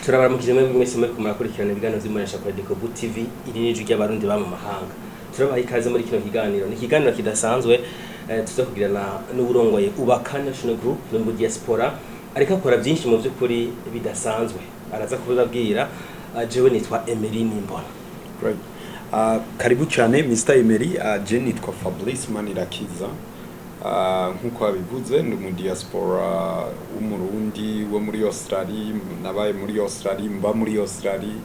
Turabaramukije mwebwe mwese muriko murakurikirana ibiganiro vy'Imbonesha kuri Dikobu TV. Iri ni ijwi ry'Abarundi baba mu mahanga. Turabaha ikaze muri kino kiganiro. Ni ikiganiro kidasanzwe tuza kugirana n'uwurongoye Ubaka National Group no mu diaspora, ariko akora byinshi mu by'ukuri bidasanzwe, araza kubibabwira. Jewe nitwa Emery Nimbona. Right. Karibu cyane Mr. Emery, je nitwa Fabrice Manirakiza. Nkuko wabivuze, ndi mu diaspora w'Umurundi wo muri Australia, nabaye muri Australia, mba muri Australia.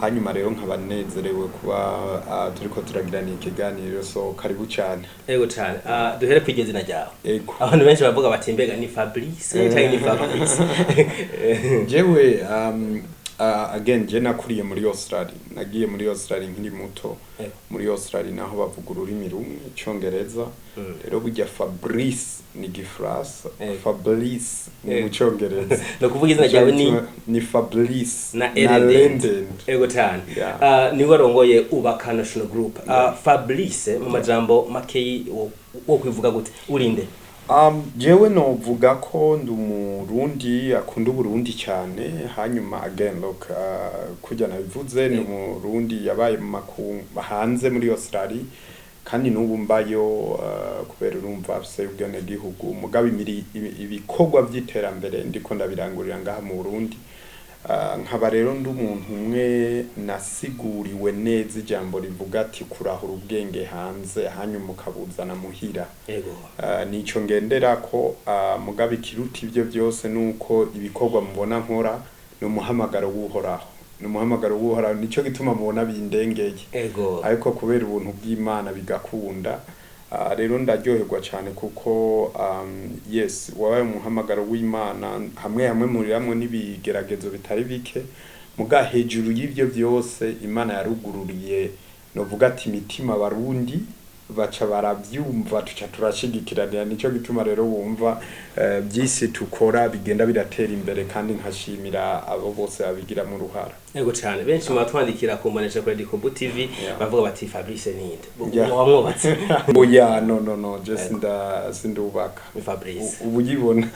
Hanyuma rero nkaba nezerewe kuba turiko turagirana ikiganiro, so karibu cyane. Ego cyane. Duhere kw'iryo zina ryawe. Ego. Abantu benshi bavuga bati: "Mbega ni Fabrice canke ni Fabrice?" Jewe again, je nakuriye muri Australia, nagiye muri Australia nkiri muto. Muri Australia naho bavuga ururimi rumwe, Icongereza. Rero burya Fabrice ni Gifaransa, Fabrice ni mu Congereza. Ni ukuvuga izina ryawe ni Ni Fabrice na na Erendende. Lenden. Ego cyane. Yeah. Niwe arongoye Ubaka National Group. Fabrice, mu majambo makeyi wo kwivuga gute? Urinde? Jewe novuga ko ndi Umurundi akunda Uburundi cyane. Hanyuma again, look, kurya nabivuze, ni Umurundi yabaye mu makungu hanze muri Australia, kandi n'ubu mbayo, kubera urumva afise ubwenegihugu, mugabo ibikorwa vy'iterambere ndiko ndabirangurira ngaha mu Burundi. Nkaba rero ndi umuntu umwe nasiguriwe neza ijambo rivuga ati kurahura ubwenge hanze hanyuma ukabuzana muhira. Nico ngendera ko, mugabo ikiruta ibyo byose nuko ibikorwa mubona nkora ni umuhamagaro w'Uhoraho, ni umuhamagaro w'Uhoraho, nico gituma mubona bindengeye. Ariko kubera ubuntu bw'Imana bigakunda. Rero ndaryoherwa cyane kuko yes, wabaye umuhamagaro w'Imana, hamwe hamwe muriramwo n'ibigeragezo bitari bike, muga hejuru y'ibyo byose Imana yarugururiye, novuga ati, imitima Abarundi baca baravyumva, tuca turashigikiranira. Nico gituma rero wumva byisi tukora bigenda biratera imbere, kandi nkashimira abo bose babigiramo uruhara. Ego cyane. Benshi mu batwandikira ku mbonesha kuri Dikobu TV bavuga bati: "Fabrice ninde?" Wamwubatse? Oya, no, no, no, je sindubaka. Ni Fabrice. Ubu uyibona.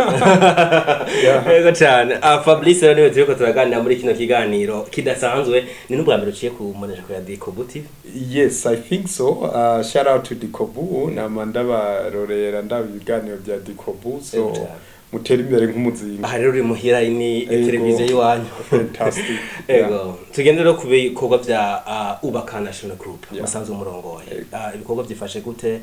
Yeah. Ego cyane. Fabrice rero niwe turiko turaganira muri kino kiganiro kidasanzwe. Ni n'ubwa mbere uciye ku mbonesha kuri Dikobu TV? Yes, I think so. Shout out to Dikobu, nama ndabarorera, ndaba ibiganiro bya Dikobu, so Ego cyane. mutera imbere nk'umuzinga. Aha rero uri muhira, ni Ego. televiziyo y'iwanyu. Fantastic. Yeah. Ego, tugende rero ku bikorwa bya Ubaka National Group musanzwe murongoye. Ego. Ibikorwa byifashe gute?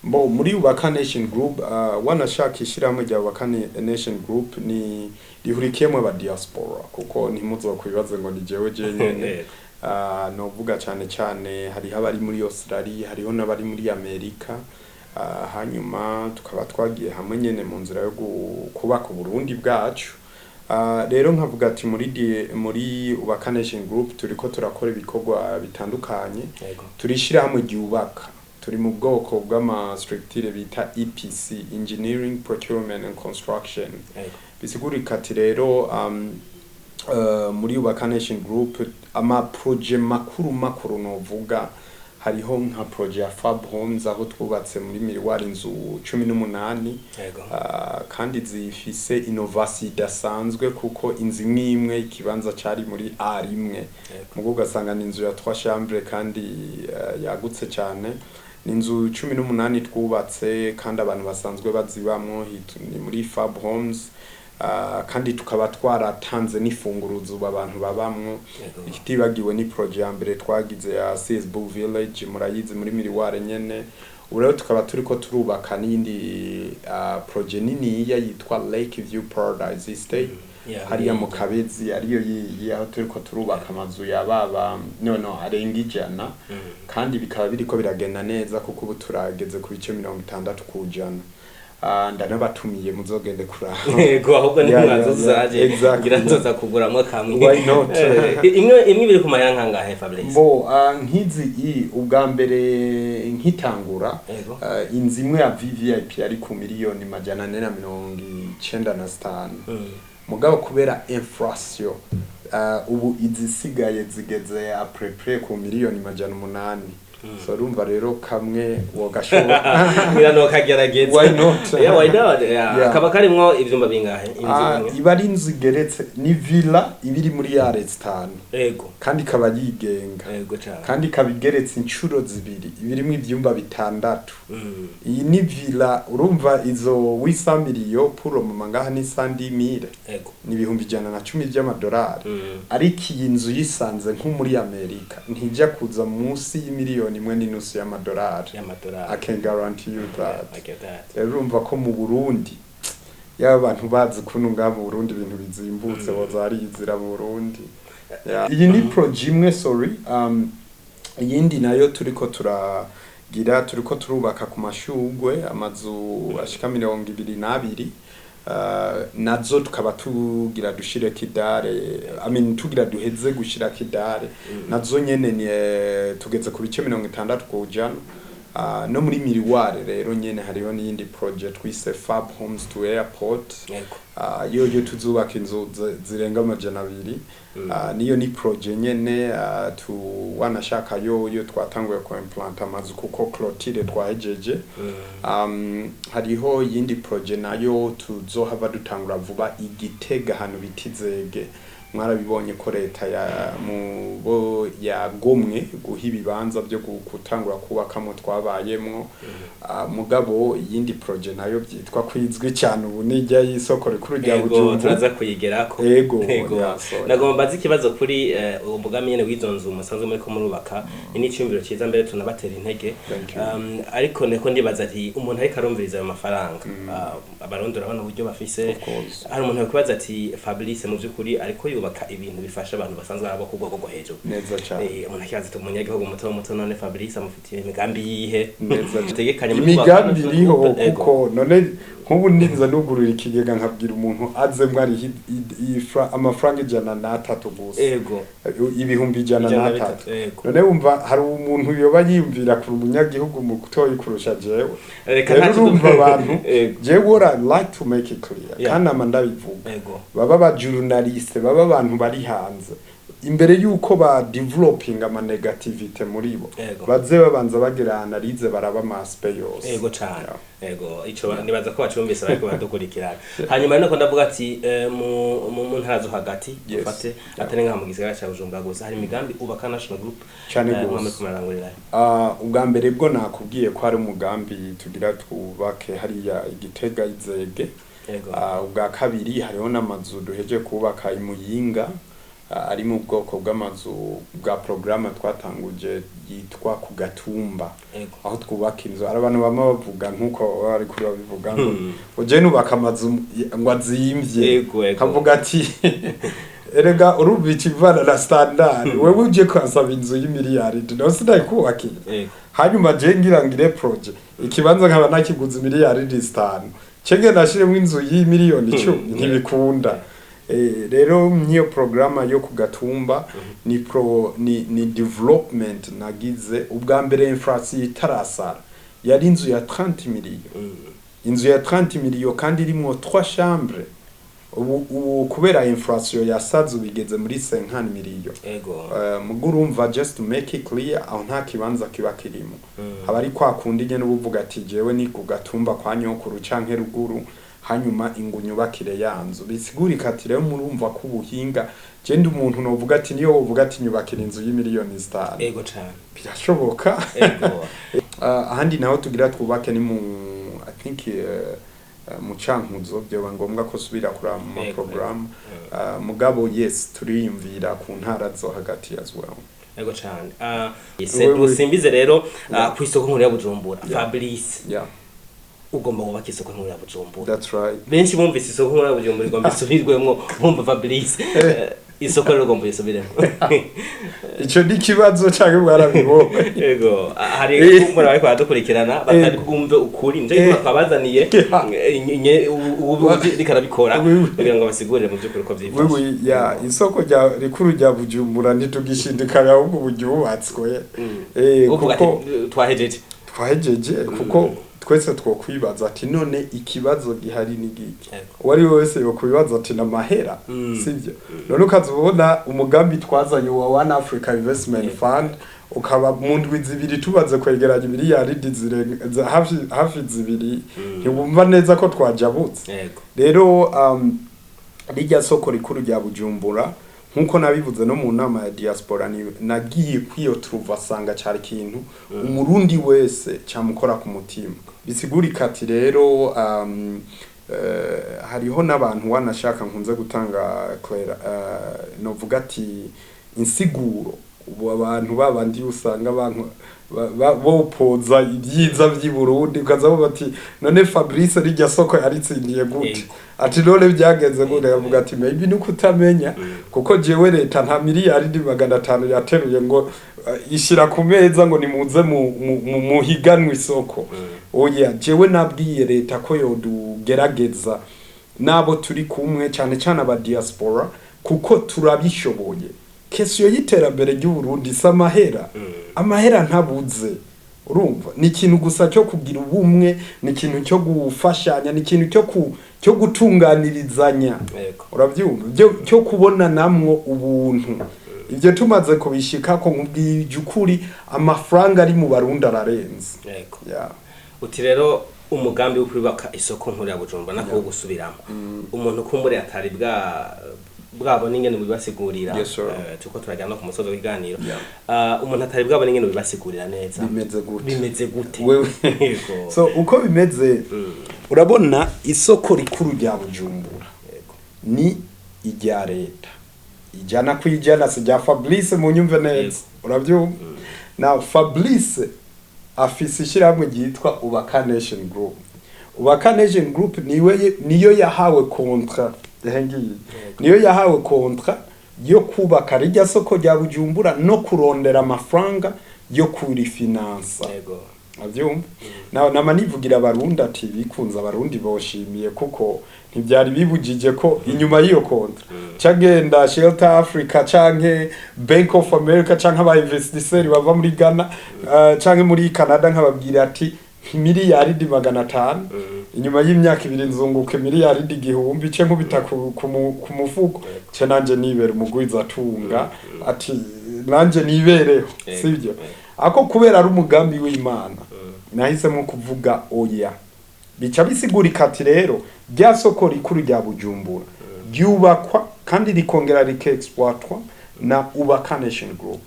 Bo muri Ubaka Nation Group, wanashaka ishyirahamwe rya Ubaka Nation Group ni rihurikiyemo aba diaspora, kuko ntimuzokwibaze ngo ni jewe jenyene. Novuga cyane cyane hariho abari muri Australia, hariho n'abari muri Amerika. Hanyuma tukaba twagiye hamwe nyene mu nzira yo kubaka Uburundi bwacu. Rero nkavuga ati muri Ubaka Nation Group turiko turakora ibikorwa bitandukanye. Turishira hamwe ryubaka, turi mu bwoko bw'ama structure bita EPC, Engineering, Procurement and Construction. Bisigurika ati rero muri Ubaka Nation Group ama projet makuru makuru novuga hariho nka projet ya Fab Homes, aho twubatse muri Miriwari inzu 18, kandi zifise innovation idasanzwe, kuko inzu imwe imwe ikibanza cari muri A rimwe, mugo ugasanga ni inzu ya trois chambres kandi yagutse cyane. Ni inzu 18 twubatse kandi abantu basanzwe bazibamwo, ni muri Fab Homes. Kandi tukaba twaratanze n'ifunguruzo ubu abantu babamwo. Ikitibagiwe ni projet ya mbere twagize ya CSB Village, murayizi, muri Miriware nyene. Ubu rero tukaba turiko turubaka n'iyindi projet niniya yitwa Lake View Paradise Estate, hariya mu Kabezi, ariyo yiyi aho turiko turubaka amazu ya baba no arenga 100, kandi bikaba biriko biragenda neza kuko ubu turageze ku bice 60%. Ndanabatumiye muzogende kuraba. Yego, ahubwo ni mwazo zaje ngira nzoza kuguramwo kamwe. Why not? Imwe imwe biri ku mahera nkangahe, Fabrice? Bo nkizi ubwa mbere nkitangura, inzu imwe ya VVIP yari ku miliyoni 495. Mugabo kubera inflation, ubu izisigaye zigeze à peu près ku miliyoni 800. So urumva rero kamwe wogashobora. Ngira no kagerageza. Why not? Yeah, why not? Yeah. Yeah. Kaba karimwo ivyumba bingahe, inzu imwe? Iba ari inzu igeretse, ni villa iba iri muri are zitanu kandi ikaba yigenga Ego cyane. kandi ikaba igeretse inshuro zibiri, iba irimwo ivyumba bitandatu. Iyi ni villa, urumva izo wisamiriyo puro mu ngaha ni 110 000, ni 110,000 by'amadolari. Ariko iyi nzu yisanze nko muri Amerika ntijya kuza munsi y'1.5 miliyoni y'amadolari. Y'amadolari. I can guarantee you that. I get that. Rero urumva ko mu Burundi, yaba abantu bazi ukuntu ngaha mu Burundi ibintu bizimbutse, boza bariyizira mu Burundi. Yeah. Iyi ni projet imwe, sorry. Iyindi nayo turiko turagira, turiko turubaka ku mashugwe amazu ashika 22, nazo tukaba tugira dushireko idalle, I mean, tugira duheze gushirako idalle. Nazo nyene ni tugeze ku bice 60%. No muri Miriware rero nyene hariho n'iyindi project twise Fab Homes to Airport. Yo tuzubaka inzu zirenga 200. Niyo ni projet nyene, tu wanashaka yo twatanguye ku implant amazu kuko clôture twahejeje. Hariho iyindi projet nayo tuzohava dutangura vuba igitega ahantu bita Izege. Mwarabibonye ko leta ya mu bo yagomwe guha ibibanza byo gutangura kubakamo twabayemwo. Mugabo iyindi projet nayo byitwa kwizwi cyane ubu nijya y'isoko rikuru rya Bujumbura. Turaza kuyigerako. Ego, Ego. yeah, so, Nagomba mbaze ikibazo kuri uwo mugambi nyene w'izo nzu musanzwe muriko murubaka. Ni n'icyumviro cyiza, mbere tunabatera intege. Thank you. Ariko niko ndibaza ati umuntu ariko arumviriza ayo mafaranga, Abarundi urabona uburyo bafise. Of course. Hari umuntu yakwibaza ati Fabrice mu by'ukuri ariko yubaka ibintu bifasha abantu basanzwe abo ku rwego rwo hejuru. Neza cyane. Umuntu akibaza ati umunyagihugu muto muto, none Fabrice amufitiye imigambi yihe? Neza cyane. Utegekanye muri Imigambi kubaka iriho. Ego. Kuko none nk'ubu ninza nugurura ikigega nkabwira umuntu azemwo ariho amafaranga 103 gusa, ibihumbi ijana ijana na na bitatu, tatu. None wumva hari umuntu yoba yiyumvira kure umunyagihugu mutoyi kurusha jewe? Reka Rero ntacyo urumva abantu, jewe what I like to make it clear, kandi ama ndabivuga, baba aba journaliste, baba abantu bari hanze, imbere yuko ba developing ama négativité muri bo, baze babanza bagira analyse, baraba ama aspects yose. Ego cane. Ego, ico nibaza ko bacumbise bariko baradukurikirana. Hanyuma niko ndavuga ati mu ntara zo hagati, dufate atari ngaha mu gisagara ca Bujumbura gusa, hari imigambi Ubaka National Group Cane gose. mwame kumarangurira. Ubwa mbere bwo nakubwiye ko hari umugambi tugira twubake hariya Igitega Izege. Ubwa kabiri hariho n'amazu duheje kubaka i Muyinga, ari mu bwoko bw'amazu bwa programme twatanguje yitwa ku Gatumba, aho twubaka inzu. Hari abantu bama bavuga nk'uko bari kuri babivuga ngo uje nubaka amazu ngo azimvye. Ego, ego. Kavuga ati erega urumva ikivana na standard, wewe uje kwansaba inzu y'imiliyaridi nawe sinayikubakira. Hanyuma je ngira ngire projet, ikibanza nkaba nakiguze miliyaridi 5, cenge nashiremwo inzu y'imiliyoni 10, ntibikunda. Rero nk'iyo programa yo ku Gatumba ni pro ni development nagize ubwa mbere inflation itarasara, yari inzu ya 30 miliyo, inzu ya 30 miliyo kandi irimwo 3 chambres. Ubu kubera inflation yasaze ubigeze muri 50 miliyo. Mugo urumva, just to make it clear, aho nta kibanza kiba kirimo. Haba ari kwa kundi nyene ubuvuga ati jewe ni ku Gatumba kwa nyokuru canke ruguru, hanyuma ingu nyubakire ya nzu. Bisigurika ati rero murumva ko ubuhinga, je ndi umuntu novuga ati niyo wovuga ati nyubakira inzu y'imiliyoni 5, Ego cane. birashoboka. Ahandi naho tugira twubake ni mu, I think, mu Cankuzo. Byoba ngombwa ko subira kuraba mu program. Mugabo yes, turiyumvira ku ntara zo hagati as well. Ego cane. Wewe- Dusimbize rero ku isoko nkuru ya Bujumbura. Fabrice, ugomba wubaka isoko nkuru ya Bujumbura. That's right. Benshi bumvise isoko nkuru ya Bujumbura igomba isubirwemwo, bumva Fabrice. Isoko rero ugomba isubiremo. Ico ni ikibazo canke mwarabibonye? Ego, hari kumbura bariko baradukurikirana batari bwumve ukuri, nico gituma twabazaniye ubu riko arabikora kugira ngo basigurire mu by'ukuri uko vyifashe. Wewe ya isoko rya rikuru rya Bujumbura ntitugishindikanya, ahubwo ubu ryubatswe. Uvuga Kuko ati twahejeje. Twahejeje, kuko twese twokwibaza ati none ikibazo gihari ni giki? Ego. Uwo ari we wese yokwibaza ati namahera, sivyo? None ukaza ubona umugambi twazanye wa One Africa Investment Fund. Ukaba mu ndwi 2 tubaze kwegeranya miliyaridi zirenga hafi 2, ntiwumva neza ko twajabutse? Rero rirya soko rikuru rya Bujumbura, nkuko nabivuze no mu nama ya diaspora, nagiye kwiyo truva asanga cari ikintu Umurundi wese camukora ku mutima. Bisigurika ati rero hariho n'abantu wanashaka nkunze gutanga Claire, novuga ati insiguro. Ubu abantu babandi usanga abantu bopoza ibyiza vy'i Burundi, ukaza bati: "None Fabrice rirya soko yaritsindiye gute?" Ati: "None byagenze gute?" Avuga ati: "Maybe nuko utamenya, kuko jewe leta nta miliyaridi 500 yateruye ngo ishira ku meza ngo nimuze muhiganwe isoko. Oya, jewe nabwiye leta ko yodugerageza nabo turi kumwe, cyane cyane aba diaspora, kuko turabishoboye. Question y'iterambere ry'u Burundi si amahera. Amahera ntabuze, urumva, ni ikintu gusa cyo kugira ubumwe, ni ikintu cyo gufashanya, ni ikintu cyo gutunganirizanya." Urabyumva, cyo kubona namwo ubuntu. Ibyo tumaze kubishikako, nkubwije ukuri, amafaranga ari mu Barundi ararenze. Yeah. Uti rero umugambi wo kubaka isoko nkuru ya Bujumbura nako wo gusubiramo, umuntu kumbure atari bwabona ingene bibasigurira. Yes, sir. Turiko turajya no ku musozo w'ibiganiro. Umuntu atari bwabona ingene bibasigurira neza, Bimeze gute? Bimeze gute? Wewe. Yego. So uko bimeze, urabona isoko rikuru rya Bujumbura ni irya leta 100%, si rya Fabrice. Munyumve neza, urabyumva? Na Fabrice afise ishyirahamwe ryitwa Ubaka Nation Group. Ubaka Nation Group niwe niyo yahawe contrat, ehe ngiyi, niyo yahawe contrat yo kubaka rirya soko rya Bujumbura no kurondera amafaranga yo kurifinansa. Avyumva na nama nivugira Abarundi ati bikunze Abarundi boshimiye, kuko ntibyari bibujije ko inyuma y'iyo contrat cagenda Shelter Africa canke Bank of America canke aba investisseurs bava muri Ghana, canke muri Canada, nkababwira ati miliyaridi 500, inyuma y'imyaka 2 nzunguke miliyaridi 1000, ce nkubita ku mufuko, ce nanje nibera umugwizatunga, ati nanje nibereho. Sibyo? Ako kubera ari umugambi w'Imana, nahisemo kuvuga oya. Bica bisigurika ati rero rya soko rikuru rya Bujumbura ryubakwa kandi rikongera rikexploitwa na Ubaka Nation Group.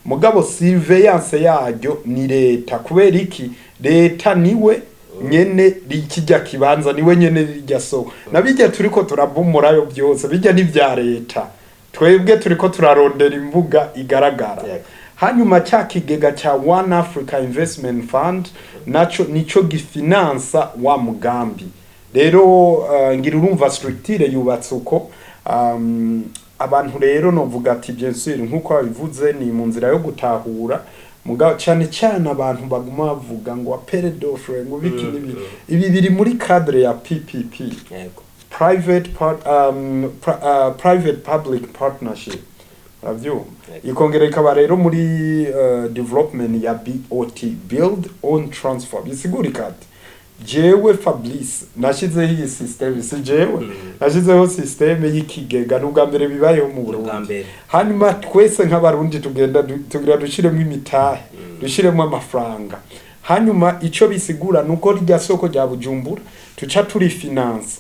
Mugabo surveillance yaryo ni leta. Kubera iki? Leta niwe nyene rikijya kibanza, niwe nyene rirya soko, na bijya turiko turabomorayo byose, bijya n'ivya leta. Twebwe turiko turarondera imbuga igaragara. Hanyuma cya kigega cya One Africa Investment Fund naco nico gifinansa wa mugambi. Rero ngira urumva structure yubatse uko. Abantu rero novuga ati bien sûr, nkuko babivuze, ni mu nzira yo gutahura. Mugabo cyane cyane abantu baguma bavuga ngo appel d'offre, ngo biki n'ibi, ibi biri muri cadre ya PPP, private public partnership, uravyumva? Yego. Ikongera ikaba rero muri development ya BOT, build own transfer. Bisigurika ati jewe Fabrice nashizeho iyi system, si jewe nashizeho system y'ikigega, n'ubwa mbere bibayeho mu N'ubwa Burundi. mbere. Hanyuma twese nk'Abarundi tugenda tugira dushiremo imitahe, dushiremo amafaranga. Hanyuma ico bisigura nuko rya soko rya Bujumbura tuca turi finance,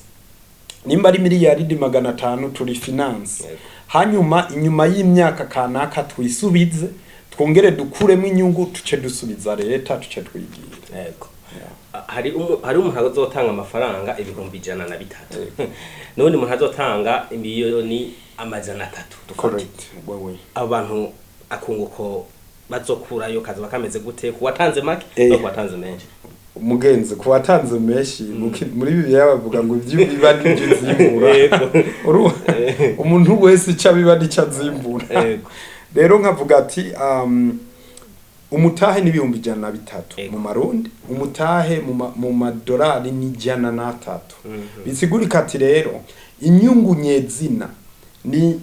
nimba ari miliyaridi 500 turi finance, hanyuma inyuma y'imyaka kanaka twisubize, twongere dukuremo inyungu, tuce dusubiza leta, tuce twigira. Yego. Hari umuntu azotanga amafaranga 103,000 n'undi muntu azotanga 300,000,000, dufate. Correct, wewe. Abo bantu akunguko bazokurayo kazoba kameze gute ku watanze make no ku watanze menshi? Umugenzi, ku watanze menshi, muri Bibiliya bavuga ngo ibyo biba nibyo uzimbura. Umuntu wese icyo abiba nicyo azimbura. Rero nkavuga ati umutahe ni 103,000 mu marundi, umutahe mu madolari ni 103. Bisigurika ati rero inyungu nyezina ni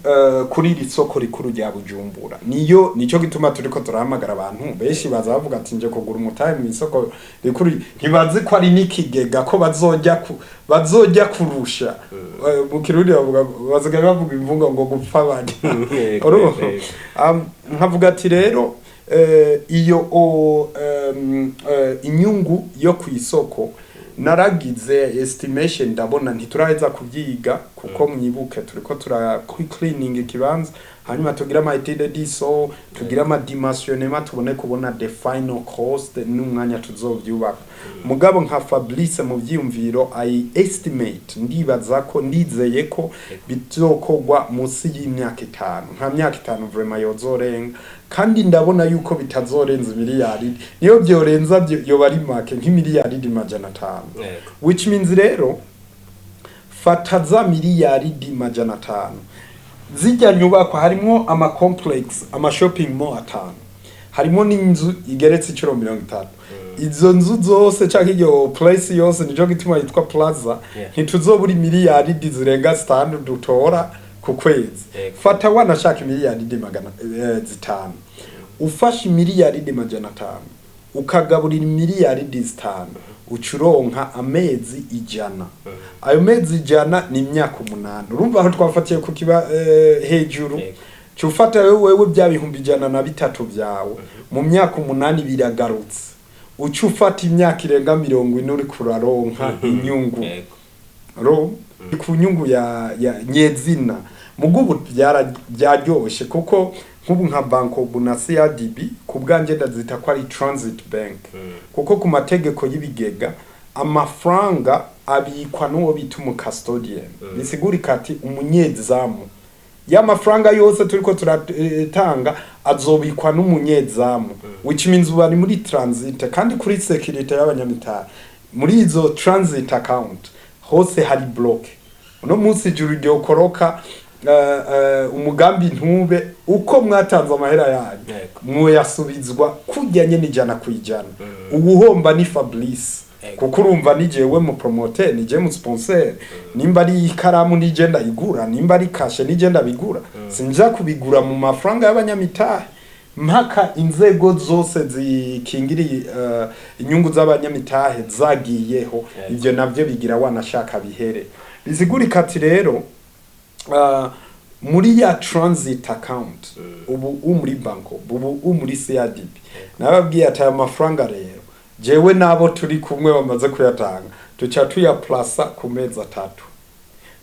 kuri iri soko rikuru rya Bujumbura. Niyo nico gituma turiko turahamagara abantu benshi baza bavuga ati nje kugura umutahe mu isoko rikuru, ntibazi ko ari n'ikigega, ko bazojya kurusha. Mu Kirundi bavuga, basigaye bavuga imvugo ngo gupfa bane. Urumva? Nkavuga ati rero iyo inyungu yo ku isoko, naragize estimation, ndabona ntituraheza kubyiga, kuko mwibuke turiko tura cleaning ikibanza, hanyuma tugira ama étude de sol, tugira ama dimensionnement, tubone kubona the final cost n'umwanya tuzovyubaka. Mugabo nka Fabrice, mu vyiyumviro, I estimate, ndibaza ko, ndizeye ko bizokorwa munsi y'imyaka 5, nka myaka 5 vraiment yozorenga. Kandi ndabona yuko bitazorenza miliyari, niyo byorenza yoba ari make, nk'imiliyaridi 500. Which means rero, fata za miliyaridi 500 zijya nyubakwa, harimwo ama complex, ama shopping mall atanu, harimo n'inzu igeretse inshuro 30. Izo nzu zose canke iyo place yose, nico gituma yitwa plaza, ntituzobura miliyaridi zirenga 5 dutora ku kwezi. Fata wanashaka miliyaridi 500, ufashe miliyaridi 500 ukagaburira miliyaridi 5, uca uronka amezi 100. Ayo mezi 100 ni imyaka 8. Urumva aho twafatiye ku kiba hejuru. Ca ufata wewe bya 103,000 byawe, mu myaka 8 biragarutse. Uca ufata imyaka irenga 40 uriko uraronka inyungu. Ro ku nyungu ya nyezina. Mugubu byaryoshe, kuko nk'ubu nka Bancobu na CRDB, ku bwanjye ndazita ko ari transit bank, kuko ku mategeko y'ibigega amafaranga abikwa n'uwo bita umu custodian, bisigurika ati umunyezamu. Ya mafaranga yose turiko turatanga azobikwa n'umunyezamu, which means ubu ari muri transit. Kandi kuri security y'abanyamitari, muri izo transit account hose hari block. Uno munsi ijuru ryokoroka, umugambi ntube uko mwatanze amahera yanyu, mwoyasubizwa kurya nyene 100%. Uwuhomba ni Fabrice, kuko urumva ni jewe mu promoter, ni jewe mu sponsor. Nimba ari ikaramu ni je ndayigura, nimba ari cachet ni je ndabigura. Sinja kubigura mu mafaranga y'abanyamitahe mpaka inzego zose zikingiriye inyungu z'abanyamitahe zagiyeho. Ivyo navyo bigira wanashaka bihere. Bisigurika ati rero, muri ya transit account, ubu muri banko, ubu muri CRDB, nababwiye ati aya mafaranga rero, jewe nabo turi kumwe bamaze kuyatanga, tuca tuyaplasa ku mezi 3.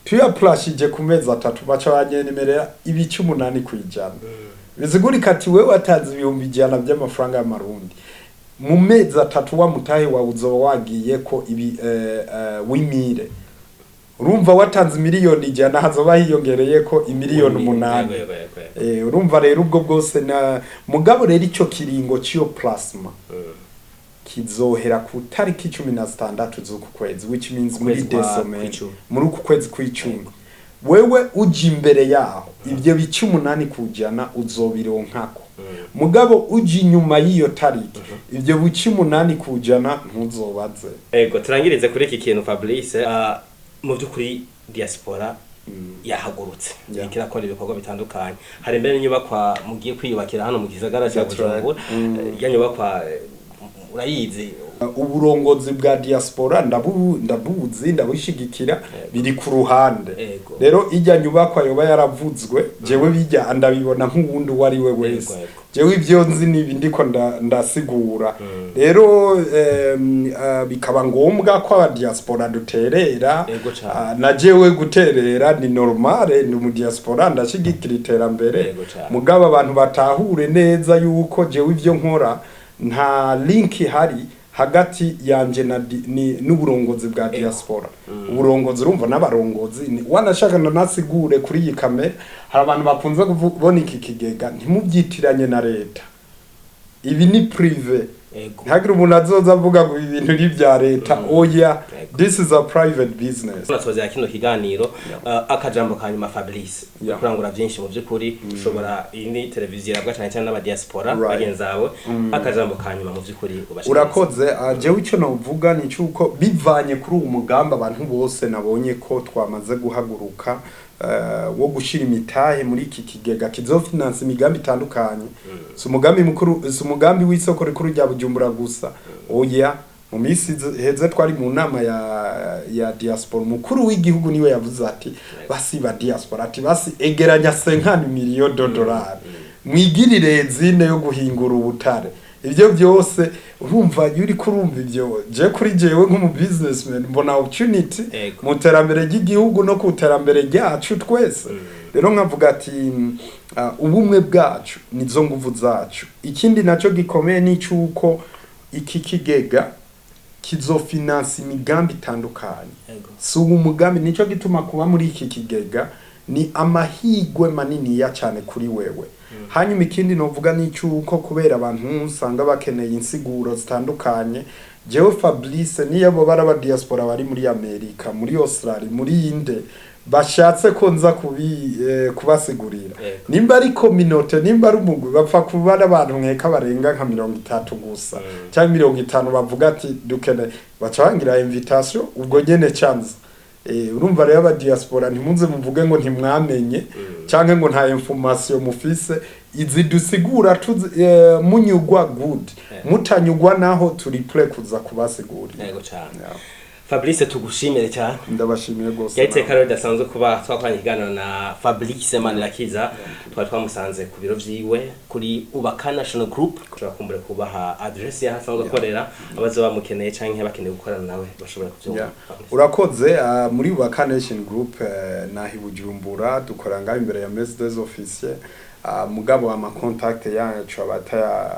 Tuyaplashije ku mezi 3, baca banyemerera ibice 8%. Bisigurika ati wewe watanze 100,000 by'amafaranga y'amarundi, mu mezi 3 wa mutahe wawe uzoba wagiye ko ibi wimire. Urumva watanze 100,000,000, hazoba hiyongereye ko imiliyoni 8. Yego, yego, yego. Urumva rero ubwo bwose na mugabo rero ico kiringo c'iyo placement kizohera ku tariki 16 z'uku kwezi, which means muri Ukwezi kwa December, kw'icumi. muri uku kwezi kw'icumi. Wewe uja imbere yaho, ibyo bice 8% uzobironkako. Mugabo uja inyuma y'iyo tariki, ibyo bice 8% ntuzobaze. Ego, turangirize kuri iki kintu, Fabrice. Mu by'ukuri diaspora yahagurutse, iriko irakora ibikorwa bitandukanye. Hari mbere n'inyubakwa mugiye kwiyubakira hano mu gisagara cya That's right. Bujumbura. Ya nyubakwa urayizi? Uburongozi bwa diaspora ndabuzi, ndabushigikira, biri ku ruhande. Rero ijya nyubakwa yoba yaravuzwe, jewe bijya ndabibona nk'uwundi uwo ari we wese. Yego. Jewe ibyo nzi nibi ndiko ndasigura. Rero bikaba ngombwa ko aba diaspora duterera. Cane. Na jewe guterera ni normale, ndi mu diaspora, ndashigikira iterambere. Cane. Mugabo abantu batahure neza yuko jewe ivyo nkora nta link ihari hagati yanje na n'uburongozi bwa diaspora. Uburongozi, urumva n'abarongozi wanashaka nasigure kuri iyi kamera, hari abantu bakunze kubona iki kigega, ntimubyitiranye na leta. Ibi ni privé. Ntihagire umuntu azoza avuga ngo ibi bintu ni ibya leta. Oya, this is a private business. Tunasozera kino kiganiro, akajambo ka nyuma, Fabrice. Kurangura byinshi mu by'ukuri ushobora, iyi ni televiziyo irabwa cyane cyane n'abadiaspora bagenzi bawe. Akajambo ka nyuma mu by'ukuri ubashikiriza. Urakoze. Jewe icyo novuga ni cyuko bivanye kuri uwo mugambi, abantu bose nabonye ko twamaze guhaguruka wo gushira imitahe muri iki kigega kizofinansa imigambi itandukanye. Si umugambi mukuru, si umugambi w'isoko rikuru rya Bujumbura gusa, oya. Mu minsi heze twari mu nama ya diaspora, umukuru w'igihugu niwe yavuze ati basi ba diaspora, ati basi egeranya 50 millions de dollars. Mwigirire zine yo guhingura ubutare. Ibyo byose urumva, iyo uriko urumva ibyo, je kuri jewe nk'umu businessman mbona opportunity mu terambere ry'igihugu no ku terambere ryacu twese. Rero nkavuga ati ubumwe bwacu nizo nguvu zacu. Ikindi nacyo gikomeye ni cyuko iki kigega kizofinansa imigambi itandukanye. Si ubu mugambi, nicyo gituma kuba muri iki kigega ni amahigwe maniniya cyane kuri wewe. Hanyuma ikindi novuga ni cyuko kubera abantu usanga bakeneye insiguro zitandukanye, jewe Fabrice, niyo bo bari aba diaspora bari muri Amerika, muri Australia, muri inde, bashatse ko nza kubasigurira, nimba ari communauté, nimba ari umugwi, bapfa kuba ari abantu nkeka barenga nka 30 gusa cyangwa 50, bavuga ati dukeneye, baca bangira invitation ubwo nyene chance. Urumva rero, aba diaspora, ntimuze muvuge ngo ntimwamenye canke ngo nta information mufise. Izi dusigura munyugwa good, mutanyugwa naho turi prêt kuza kubasigurira. Yego cyane. Fabrice, tugushimire cyane. Ndabashimiye gose. Yari iteka rero ridasanzwe kuba twakoranye ikiganiro na Fabrice Manirakiza. Twari twamusanze ku biro vyiwe kuri Ubaka National Group. Ushobora kumbura kubaha adresse y'aho asanzwe akorera, abaza bamukeneye canke bakeneye gukorana nawe bashobora kuvyumva. Urakoze. Muri Ubaka Nation Group, nahi Bujumbura, dukora ngaho imbere ya Mess des Officiers. Mugabo ama contact yacu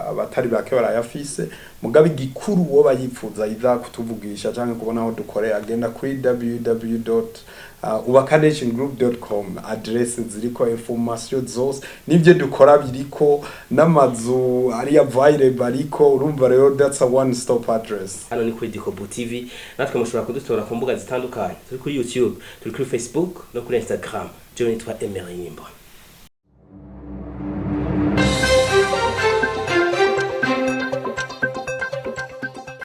abatari bake barayafise. Mugabo igikuru, uwo bayipfuza iza kutuvugisha canke kubona aho dukorera, agenda kuri www.ubakanationgroup.com. Adresse ziriko, information zose n'ibyo dukora biriko, n'amazu ari available ariko. Urumva rero, that's a one stop address. Hano ni kuri Dikobu TV. Natwe mushobora kudutora ku mbuga zitandukanye: turi kuri YouTube, turi kuri Facebook no kuri Instagram. Jewe nitwa Emery Nimbona.